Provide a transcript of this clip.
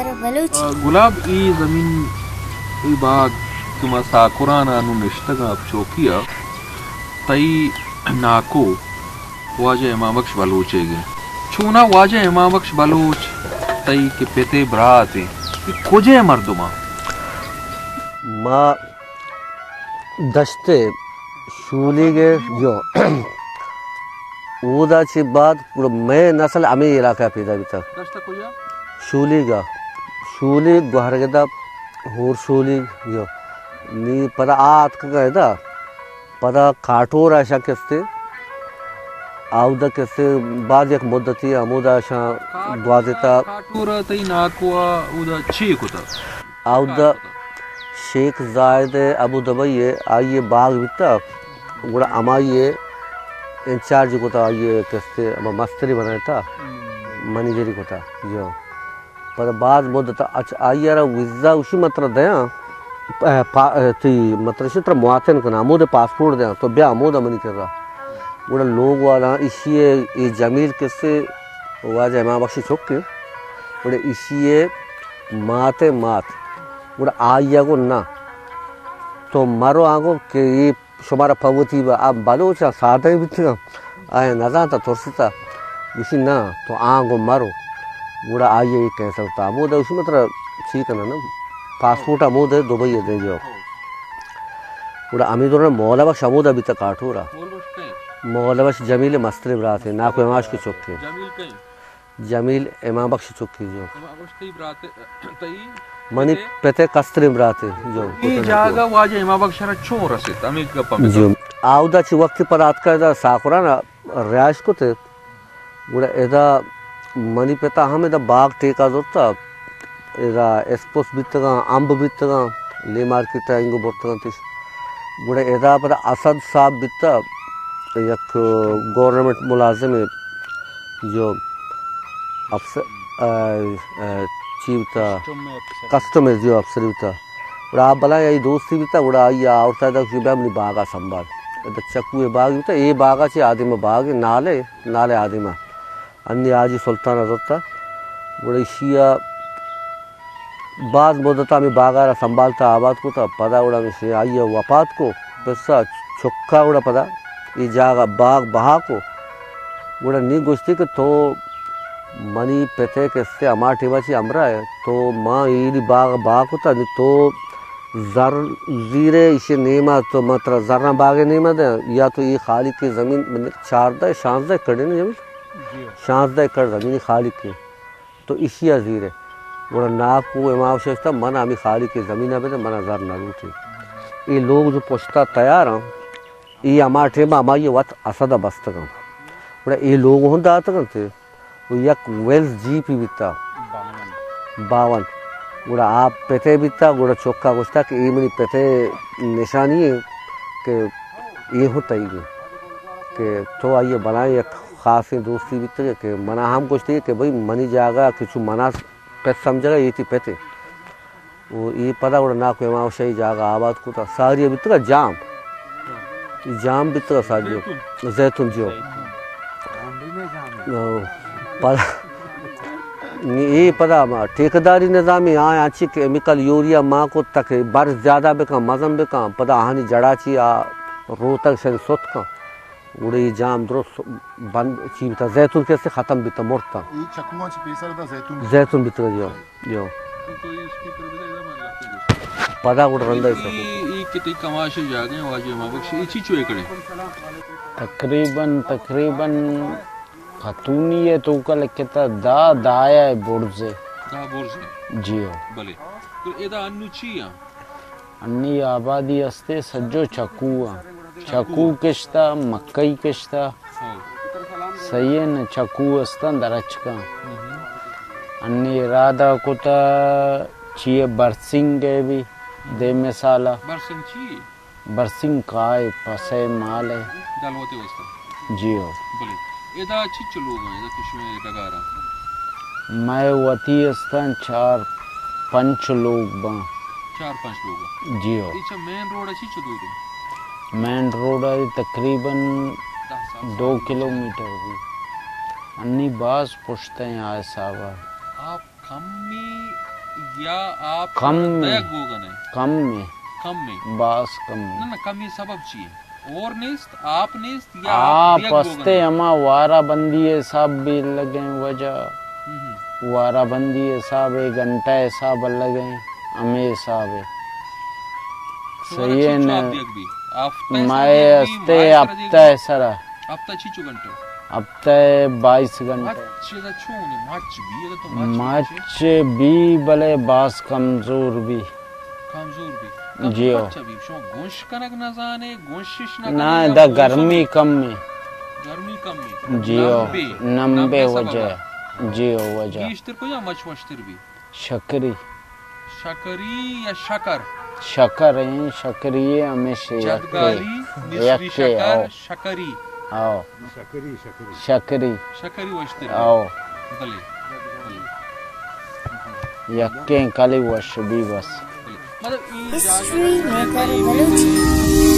بلوچ۔ گلاب، ای زمین، ای باغ کہ ما ساکران ءَ نوں نشتگ آں چوکی ءَ، تئی ناکو واجہ امام بخش بلوچ ئیگ اِنت۔ چونا واجہ امام بخش بلوچ تئی کہ پت ءِ برات اِنت، اے کجئے مردم اَنت؟ ما دشت ءِ شولیگ ءَ جو اودا چہ بعد گڑا مئے نسل ہمے علاقہ ءَ پیدا بیتگ۔ دشت ءِ کجا؟ شولیگ ءَ۔ شولیگ، گوہرگدہ، ہور شولیگ، جو نی پدا آ اتکگ ادا۔ پدا کاٹور ءَ شاں کستے، آودا کستے بعد یک مدتی ہمودا شاں گوازیتا۔ کاٹور ءَ تئی ناکو ءَ اودا چے کتا؟ آودا شیخ زاہد ءِ ابو دبئی ءِ آئی ءِ باغ بیتا، گڑا ہمائی ءِ انچارج کتا، آئی ءِ کستے ہما مستری بنائیتا، منیجری کتا۔ جو پدا باز مدت اچ آئی ءَ را ویزا گوشی من ترا دیاں، پ-، پا-، تئی من ترا شی ترا مواطن کناں، ہمودے پاسپورٹ دیاں، تو بیا ہمودا منی کرا۔ گڑا لوگ والا ایشی ءِ، اے جمیل کسے واجہ امام بخش ءِ چک اِنت، گڑا ایشی ءِ مات ءِ مات، گڑا آئی ءَ گو نہ، تو مرو آ گو کہ اے شمارا پہ وتی با-، آ بلوچ ءَ سادہ بیتگ اَنت، آیاں نزانت ءُ ترست ءَ گوشی، ناں، تو آں گوں مرو۔ گڑا آئی ءَ اے کینسل کت۔ ہمودا گوشی، من ترا چی کناں نا، پاسپورٹ ہمود ءَ دبئی ءَ دے جو۔ گڑا ہمے دوران ءَ مولا بخش ہمودا بیتگ کاٹور ءَ۔ مولا بخش جمیل ءِ مستریں برات اِنت، ناکو امام بخش ءِ چک اِنت۔ جمیل امام بخش ءِ چکے جو۔ امام بخش تئی برات، تئی منی پت ءِ کستریں برات اِنت جو۔ اے جاگہ واجہ امام بخش ءَ را چون رسیت؟ ہمے گپ ءَ بہ جو۔ آودا چہ وقتی پدا اتکا ادا ساکران ءَ رہائش کت، گڑا ادا منی پت ءَ ہم ادا باغ ٹیکہ زرتا، ادا اسپس بیتگاں، امب بیتگاں، لے مارکیٹ ءَ انگو برتگاں تش۔ گڑا ادا پدا اسد صاحب بیتا، یک گورنمنٹ ملازمے جو افسر، ا، ا، چی بیتا؟ کسٹم ءِ افسر۔ کسٹم ءِ جو افسر بیتا۔ گڑا آ بلاہیں آئی دوستی بیتا، گڑا آئی ءَ آورتا ادا کہ بیا منی باغ ءَ سنبھال۔ ادا چکو ءِ باغ بیتا، اے باغ ءَ چہ آدم ءِ باغ اِنت، نالے، نالے آدم ءِ۔ انی حاجی سلطان ءَ زرتا۔ گڑا ایشی ءَ باز مدت ءَ ہمے باغ ءَ را سنبھالتا، آباد کتا، پدا گڑا ہمیشی آئی ءَ وفات کو، پسا چکا گڑا پدا اے جاگہ باغ بہا کو۔ گڑا نی گوشتی کہ تو منی پت ءِ کسے ہما ٹیم ءَ چہ ہمراہ ئے، تو ما ایلی باغ بہا کتا، نی تو زر زیرے ایشی نیما، تو ما ترا زراں باغ ءِ نیما دے، یا تو اے خالی کے زمین، من چاردہ شانزدہ ایکڑ اِنت جمیل؟ جی۔ شانزدہ ایکڑ زمین خالی کے۔ تو ایشی ءَ زیرے۔ گڑا ناکو امام ششتا من ہمے خالی کے زمین ءَ بدے، من ءَ زر نہ لوٹی۔ اے لوگ جو پشتا تیار اَنت، اے ہما ٹیم ءَ ہمائی وت اسد ءَ بستگ اَنت۔ گڑا اے لوگ ہم داتگ اَنت، و یک ویلز جیپی بیتا۔ باون۔ باون۔ گڑا آ پتے بیتا، گڑا چکا گوشتا کہ اے منی پتے نشانی اِنت کہ اے ہوں تئی اِنت۔ کہ تو آئی ءَ بلاہیں یک خاصیں دوستی بیتگ کہ منا ہم گوشتی کہ بھئی منی جاگہ کہ چو منا پت سمجھگا، اے تئی پت اِنت۔ و اے پدا گڑا ناکو امام شاہی جاگہ آباد کتا، ساری بیتگا جام۔ اے جام بیتگا ساری۔ زیتون۔ زیتون جو۔ زیتون۔ او، پدا، نی اے پدا ما ٹھیکیداری نظامی آیا چی کیمیکل یوریا ما کو تک برز زیادہ بکن، مزن بکن، پدا آہانی جڑا چی آ روتگ شن ست کن۔ گڑا اے جام درست بند چی بیتا، زیتون کسے ختم بیتا، مرتا۔ اے چکواں چہ پیسر دا زیتون بیتا۔ زیتون بیتا، جو، جو۔ پدا گڑا رندا اے چکو۔ اے، اے کہ تئی کماش جاگہ اِنت، واجہ امام بخش، اے چی چو ایکڑ اِنت؟ تقریباً، تقریباً خطونی ءِ توکا لکھتا دہ، دہ ءِ برز ءَ۔ دہ برز ءَ؟ جی ہو۔ بلے۔ تو ادا انو چی اِنت؟ انی آبادی استے سجو چکو آں۔ چکو۔ چکو کشتا، مکئی کشتا۔ ہاں۔ سہی اِنت، چکو استاں درچکاں۔ ہم۔ انی ارادہ کتا چیئے برسنگ ءِ بھی دیمے سالا۔ برسنگ چی؟ برسنگ کائے پسے مال ءِ۔ دلوتے واسطہ۔ جی ہو۔ بلے۔ ادا چچو لوگ اَنت، ادا کہ شمئے ڈگار اَنت؟ مئے وتی استاں چار پنچ لوگ باں۔ چار پنچ لوگ اَنت۔ جی ہو۔ اے چہ مین روڈ ءَ چچو دور اِنت؟ مین روڈ ءَ تقریباً دہ سال دو کلومیٹر بی۔ انی باز پشت اِنت آ حساب ءَ۔ آپ کمی یا آپ کم ایں۔ دیگ بوگن ایں؟ کم ایں۔ کم ایں۔ باز کم ایں۔ نہ، نہ، کمی سبب چی ایں؟ اور نیست، آپ نیست یا آپ دیگ بوگن ایں؟ ہما وارہ بندی حساب بھی لگیں وجہ۔ ہم۔ وارہ بندی حساب ایں، گھنٹہ حساب لگیں، ہمے حساب ایں۔ شمارا صحیح ایں چنچو نا؟ آپ دیگ بی؟ ہفتہ سرا مئے دیگ بی، ہستے ماہ سرا دیگ ہفتہ بی؟ سرا۔ ہفتہ چنچو گھنٹہ؟ ہفتہ بائیس گھنٹہ۔ مچ ادا چون ایں؟ مچ بی، ادا تو مچ مچ بی۔ بی، بلے باز کمزور بی۔ کمزور بی۔ جی ہو۔ کمزور پرچا بی؟ شما گوش کنگ نہ زانے، گوشش نہ نہ، کنی یا ادا گوش گرمی کم ایں۔ گرمی کم ایں۔ جی ہو، نمبے، نمبے نمبے سبب وجہ۔ جی ہو، وجہ۔ گیشتر کجا مچ وشتر بی؟ شکری۔ شکری یا شکر؟ شکر ایں، شکری ایں، ہمیشہ یکے۔ جدگالی، مصری یکے، شکر، او۔ شکری۔ او۔ شکری، شکری۔ شکری۔ شکری وشتر۔ او۔ بلے، بلے۔ یکیں کلی وش بی بس۔ بلے۔ مطلب، اے ہسٹری میکر بلوچی۔